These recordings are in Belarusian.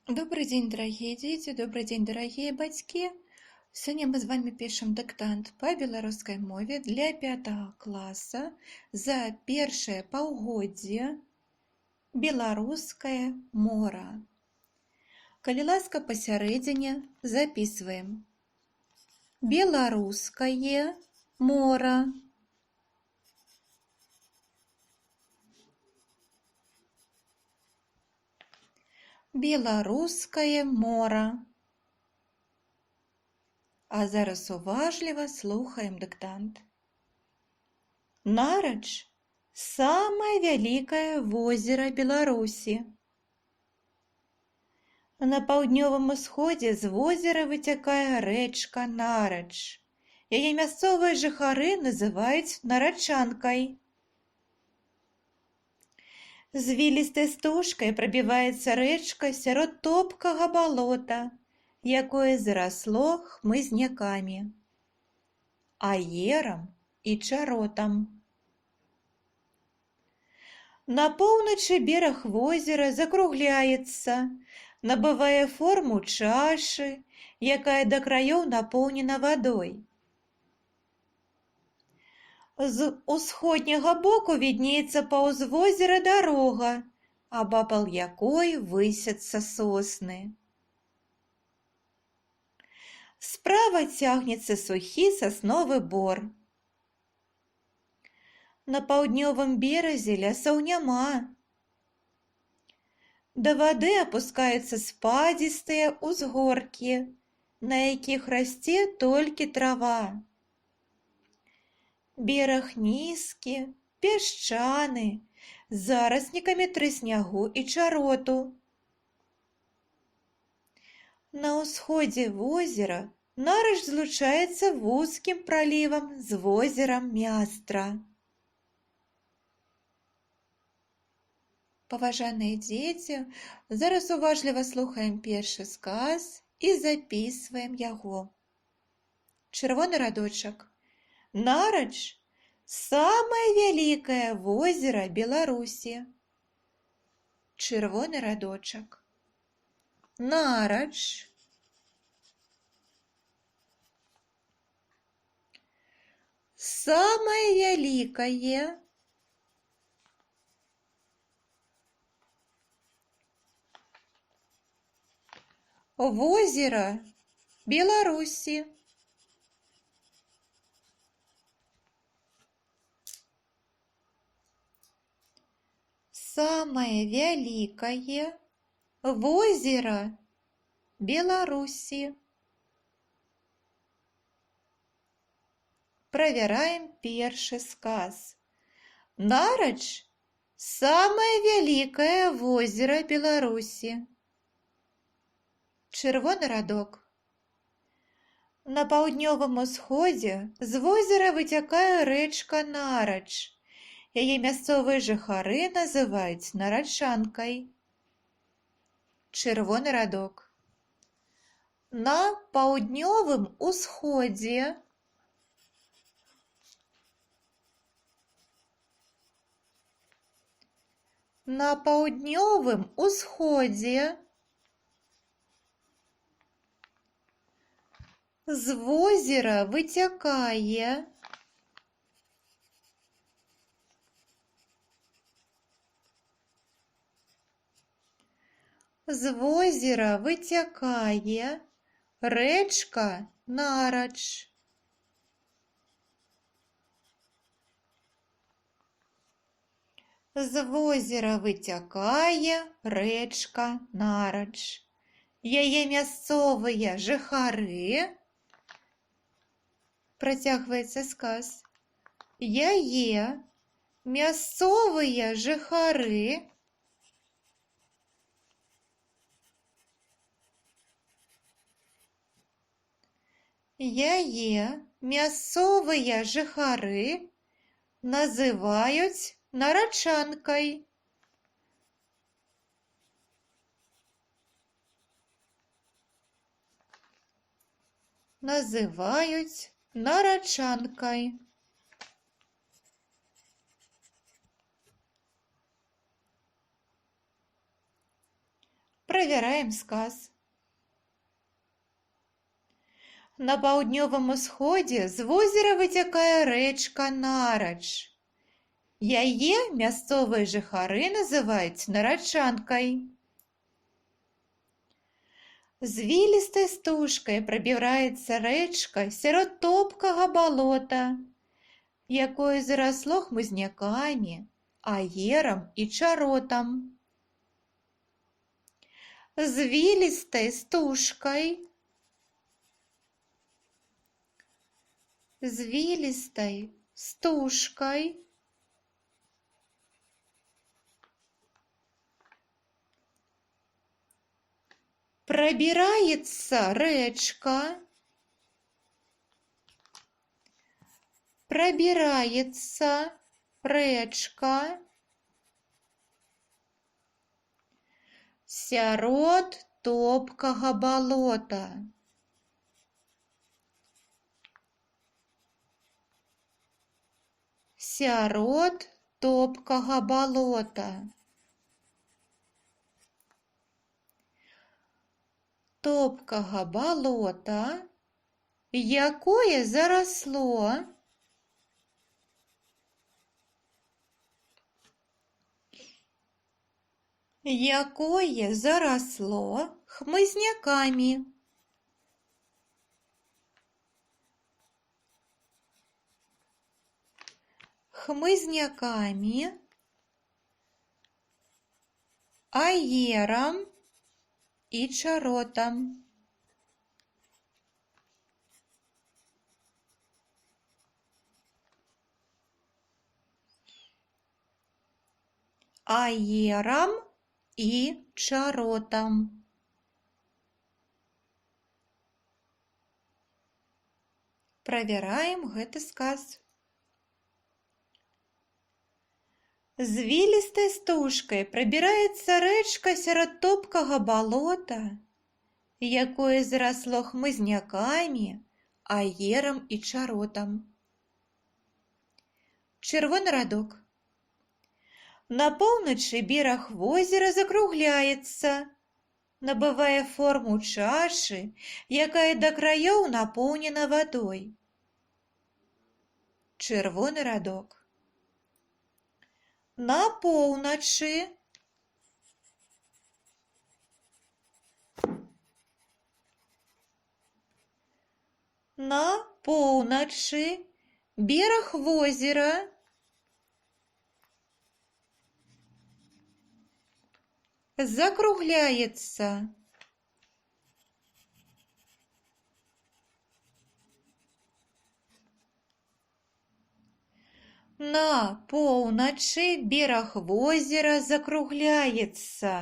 Добрый день, дорогие дети, добрый день, дорогие бацькі. Сёння мы з вами пішам дыктант па беларускай мове для 5 класа за першае паўгоддзе «Беларускае мора». Калі ласка, пасярэдзіне записываем. Беларускае мора. Беларускае мора. А зараз уважліва слухаем дыктант. Нарач – самае вялікае возера Беларусі. На паўднёвым усходзе з возера выцякае рэчка Нарач. Яе мясцовыя жыхары называюць нарачанкай. Звілістай стужкай прабіваецца рэчка сярод топкага балота, якое зарасло хмызнякамі, аерам і чаротам. На поўначы бераг возера закругляецца, набывае форму чашы, якая да краёў напоўнена вадой. З усходняга боку віднеецца паўз возера дарога, абапал якой высяцца сосны. Справа цягнецца сухі сасновы бор. На паўднёвым беразе лясоў няма. Да вады апускаюцца спадзістыя ўзгоркі, на якіх расце толькі трава. Бераг нізкі, пясчаны, з зараснікамі трыснягу і чароту. На ўсходзе возера Нарач злучаецца вузкім пралівам з возерам Мястра. Паважаныя дзеці, зараз уважліва слухаем першы сказ і записываем яго. Чырвоны радочак. Нарач – самае вялікае возера Беларусі. Чырвоны радочак. Нарач. Самае вялікае возера Беларусі. Самае вялікае возера Беларусі. Правяраем першы сказ. Нарач – самае вялікае возера Беларусі. Чырвоны радок. На паўднёвым усходзе з возера выцякае рэчка Нарач. Яе мясцовыя жыхары называюць нарачанкай. Чырвоны радок. На паўднёвым усходзе з возера выцякае рэчка Нарач. З возера выцякае рэчка Нарач. Яе мясцовыя жыхары, працягваецца сказ, яе мясцовыя жыхары называюць нарачанкай. Называюць нарачанкай. Правяраем сказ. На паўднёвым усходзе з возера выцякае рэчка Нарач. Яе мясцовыя жыхары называюць Нарачанкай. Звілістай стужкай прабіраецца рэчка сярод топкага балота, якое зарасло хмызнякамі, аерам і чаротам. Звілістай стужкай, звілістай стужкай прабіраецца рэчка, прабіраецца рэчка сярод топкага балота. Сярод топкага балота. Топкага балота, якое зарасло хмызнякамі. Хмызнякамі, аерам і чаротам. Аерам і чаротам. Правяраем гэты сказ. Звілістай стужкай прабіраецца рэчка сярод топкага балота, якое зарасло хмызнякамі, аерам і чаротам. Чырвоны радок. На поўначы бераг возера закругляецца, набывае форму чашы, якая да краёў напоўнена вадой. Чырвоны радок. На поўначы бераг возера закругляецца. На поўначы бераг возера закругляецца,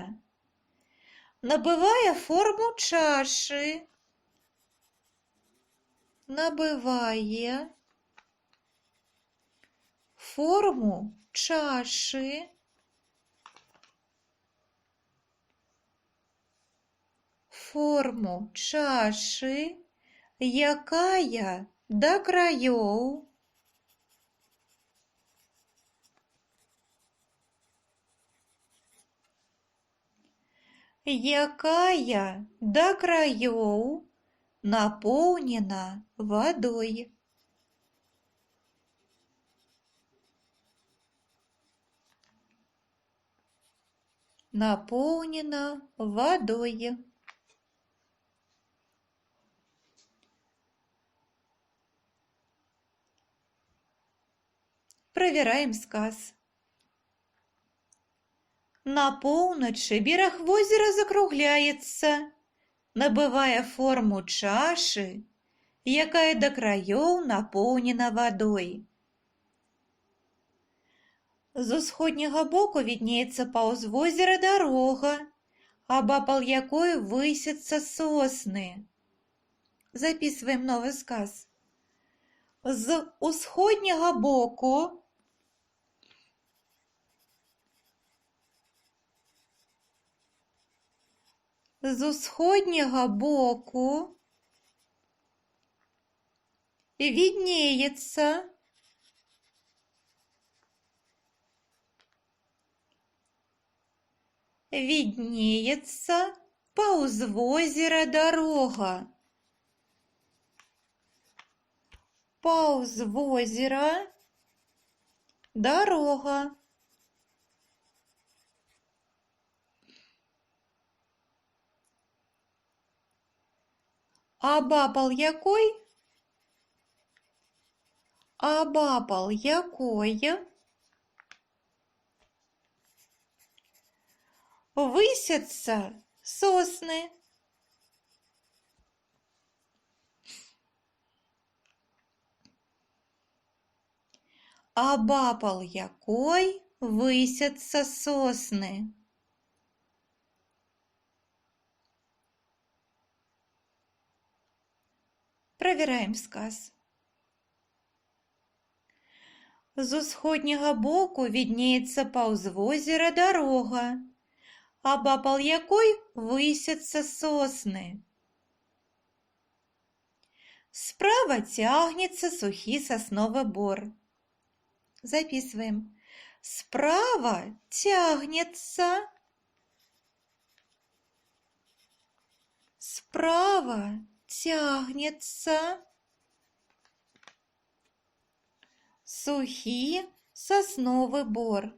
набывае форму чашы, набывае форму чашы, форму чашы, якая да краёў напоўнена вадой. Наполнена водой. Проверяем сказ. На поўначы бераг возера закругляецца, набывае форму чашы, якая да краёў напоўнена вадой. З усходняга боку віднеецца паўз возера дарога, абапал якой высяцца сосны. Записываем новы сказ. З усходняга боку виднеется Виднеется паўз возера дарога. Паўз возера дарога. Абапал якой? Абапал якой высятся сосны. Абапал якой высятся сосны. Правяраем сказ. З усходняга боку виднеется паўз возера дарога, абапал якой высятся сосны. Справа цягнецца сухі сасновы бор. Записываем. Справа цягнецца. Справа цягнецца сухі сасновы бор.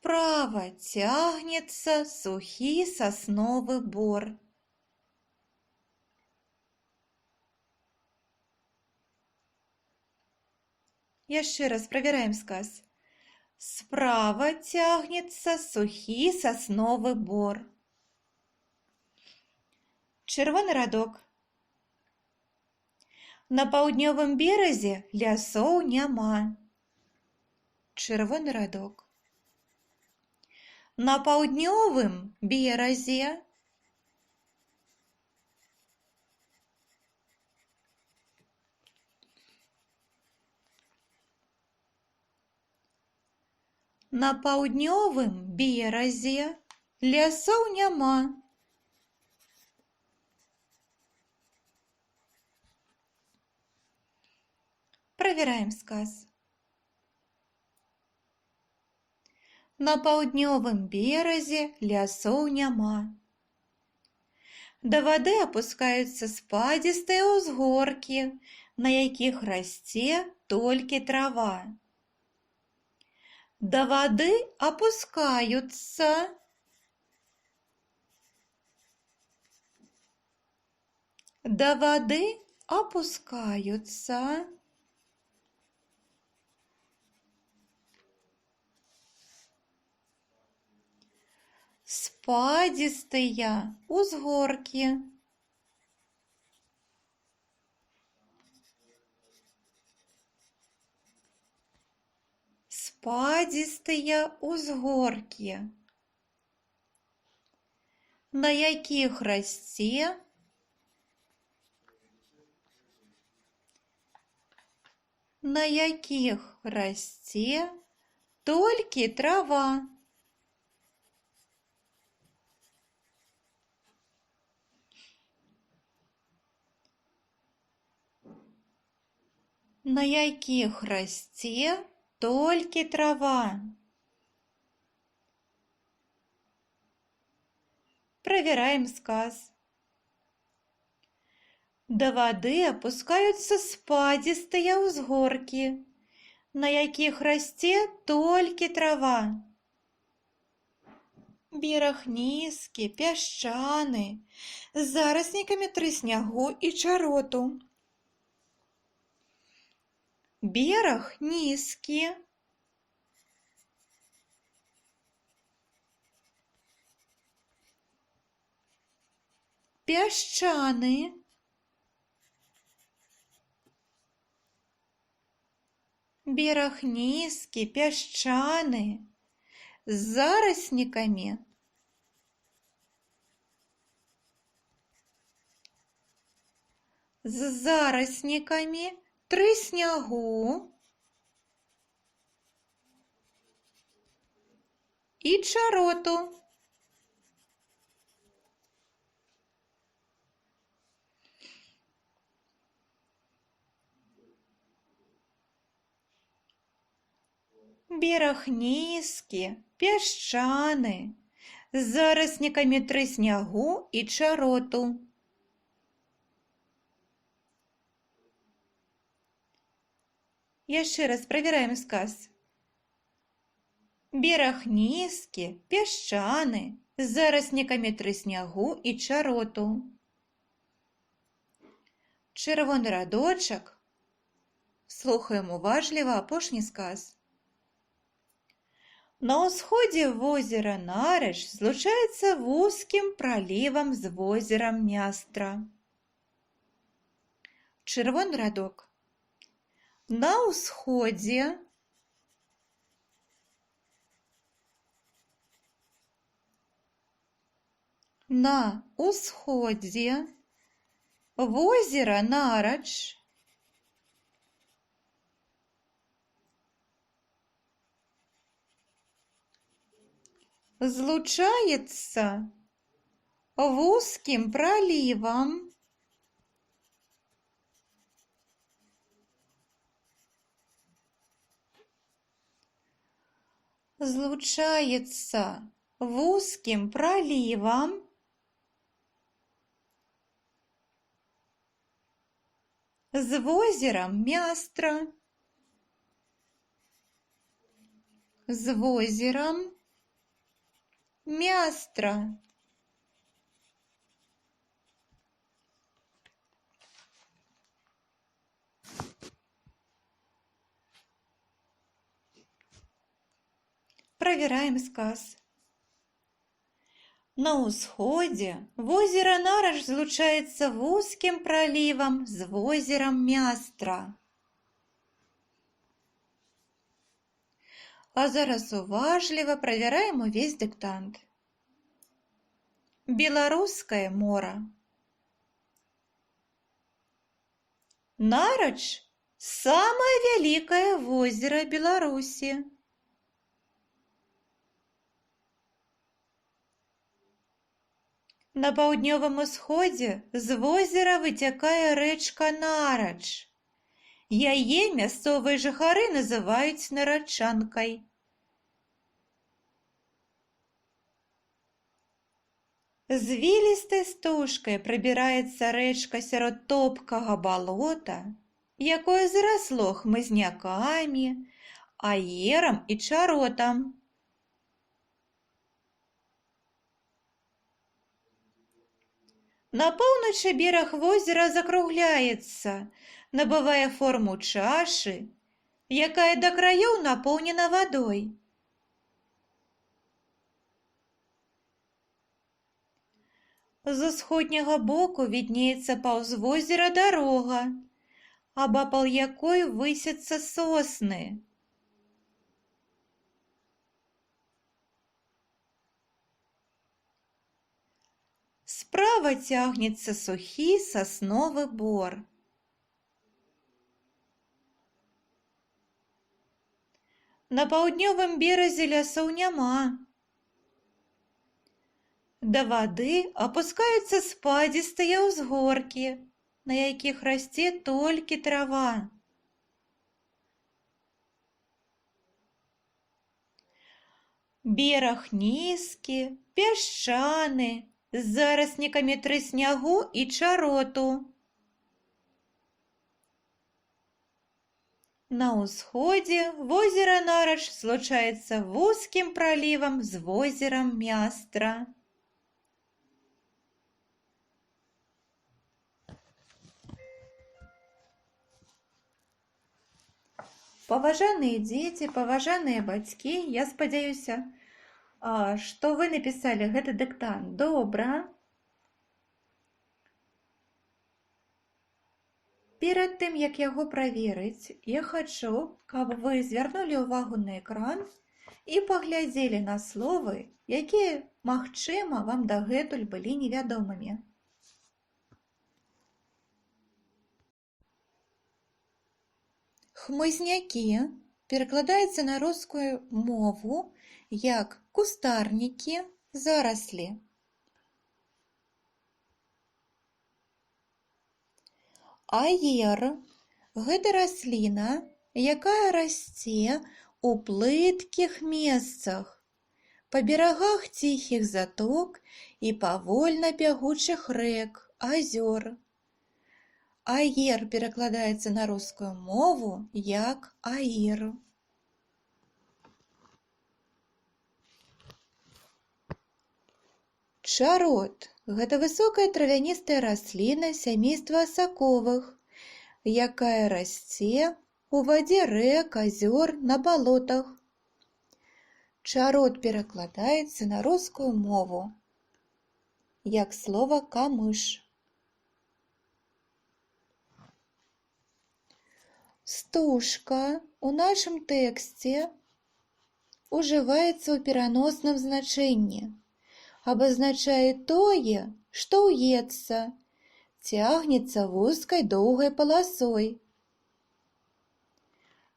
Справа цягнецца сухі сасновы бор. Яшчэ раз правяраем сказ. Справа цягнецца сухі сасновы бор. Чырвоны радок. На паўднёвым беразе лясоў няма. Чырвоны радок. На паўднёвым беразе На паўднёвым беразе лясоў няма. Правяраем сказ. На паўднёвым беразе лясоў няма. Да вады апускаюцца спадзістыя ўзгоркі, на якіх расце толькі трава. Да вады апускаюцца Да вады апускаюцца спадзістыя ўзгоркі. Спадзістыя ўзгоркі, на якіх расце на якіх расце толькі трава. На якіх расце толькі трава. Правяраем сказ. Да вады апускаюцца спадзістыя ўзгоркі, на якіх расце толькі трава. Бераг нізкі, пясчаны, з зараснікамі трыснягу і чароту. Бераг нізкі, пясчаны, бераг нізкі, пясчаны, з зараснікамі трыснягу і чароту. Бераг нізкі, пясчаны, з зараснікамі трыснягу і чароту. Яшчэ раз правяраем сказ. Бераг нізкі, пясчаны, з зараснікамі трыснягу і чароту. Чырвоны радочак. Слухаем уважліва апошні сказ. На ўсходзе возера Нарач злучаецца вузкім пралівам з возерам Мястра. Чырвоны радок. На ўсходзе возера Нарач злучаецца вузкім пралівам з возерам Мястра. З возерам Мястра. Правяраем сказ. На ўсходзе возера Нарач злучаецца вузкім пралівам з возерам Мястра. А зараз уважліва правяраем увесь дыктант. Беларускае мора. Нарач – самае вялікае возера Беларусі. На паўднёвым усходзе з возера выцякае рэчка Нарач. Яе мясцовыя жыхары называюць Нарачанкай. Звілістай стужкай прабіраецца рэчка сярод топкага балота, якое зарасло хмызнякамі, аерам і чаротам. На поўначы бераг возера закругляецца, набывае форму чашы, якая да краёў напоўнена вадой. З усходняга боку віднеецца паўз возера дарога, абапал якой высяцца сосны. Справа цягнецца сухі сасновы бор. На паўднёвым беразе лясоў няма. Да вады апускаюцца спадзістыя ўзгоркі, на якіх расце толькі трава. Бераг нізкі, пясчаны, з зараснікамі трыснягу і чароту. На ўсходзе возера Нарач злучаецца вузкім пралівам з возерам Мястра. Паважаныя дзеці, паважаныя бацькі, я спадзяюся, што вы напісалі гэты дыктант добра. Перад тым, як яго праверыць, я хачу, каб вы звярнулі ўвагу на экран і паглядзелі на словы, якія, магчыма, вам дагэтуль былі невядомымі. Хмызнякі перакладаецца на рускую мову як кустарнікі, зараслі. Аер – гэта расліна, якая расце у плыткіх месцах, па берагах ціхіх заток і павольна бягучых рэк, азёр. Аер перакладаецца на рускую мову як аір. Чарот – гэта высокая травяністая расліна сямейства асаковых, якая расце ў вадзе рэк, азёр, на балотах. Чарот перакладаецца на рускую мову як слова камыш. Стужка ў нашым тэксце ужываецца ў пераносным значэнні. Абазначае тое, што ўецца, цягнецца вузкай доўгай паласой.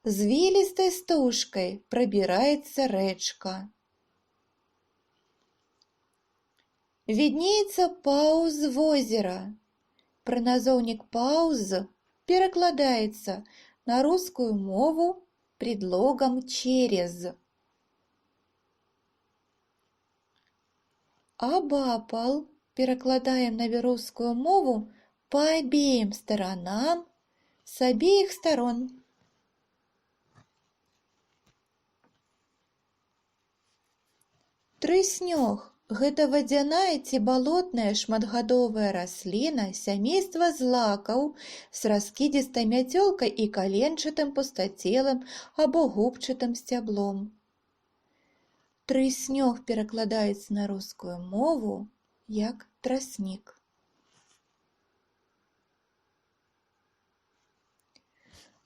Звілістай стужкай прабіраецца рэчка. Віднеецца паўз возера. Прыназоўнік паўз перакладаецца на рускую мову предлогам через. Абапал перакладаем на беларускую мову по обеим сторонам, с обеих сторон. Трыснёг – гэта вадзяная ці балотная шматгадовая расліна сямейства злакаў з раскідзістай мяцёлкай і каленчатым пустацелым або губчатым сцяблом. Трыснёг перакладаецца на рускую мову як траснік.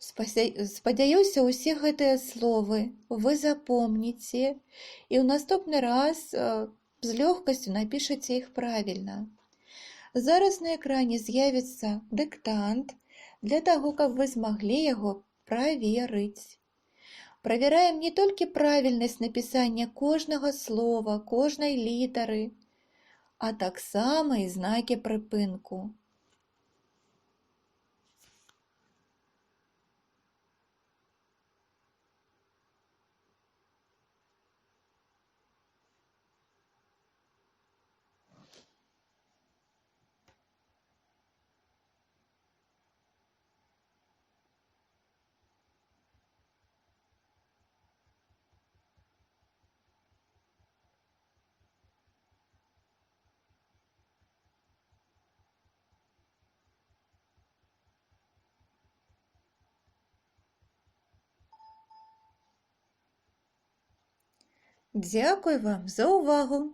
Спадзяюся, усе гэтыя словы вы запомніце і ў наступны раз з лёгкасцю напішаце іх правільна. Зараз на экране з'явіцца дыктант для таго, каб вы змаглі яго праверыць. Правяраем не толькі правільнасць напісання кожнага слова, кожнай літары, а таксама і знакі прыпынку. Дзякуй вам за ўвагу!